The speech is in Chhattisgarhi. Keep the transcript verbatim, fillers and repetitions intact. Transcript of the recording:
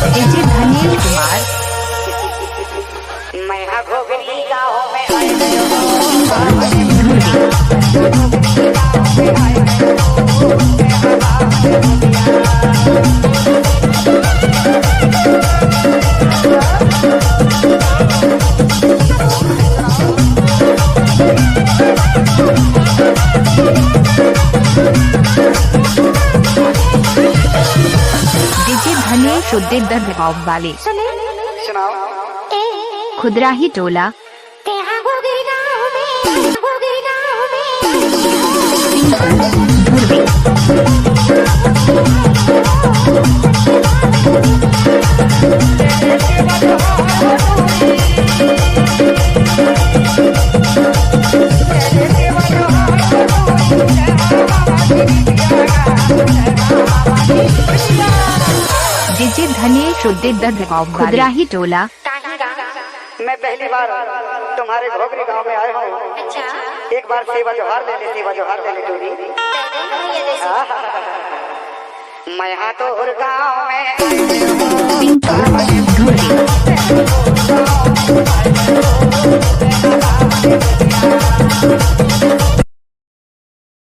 डीजे धनेश कुमार। मैं हा घोगरी गाँव में आए। डीजे धनेश शुद्ध दर्द वाले। सुनाओ। खुदराही टोला। डीजे धनेश शुद्ध दर्द वाले। खुदराही टोला। मैं पहली बार तुम्हारे घोगरी गांव में आया हूँ। अच्छा। एक बार सेवा जोहार ले ले, सेवा जोहार ले ले टूरी। मैं हा तोर गांव में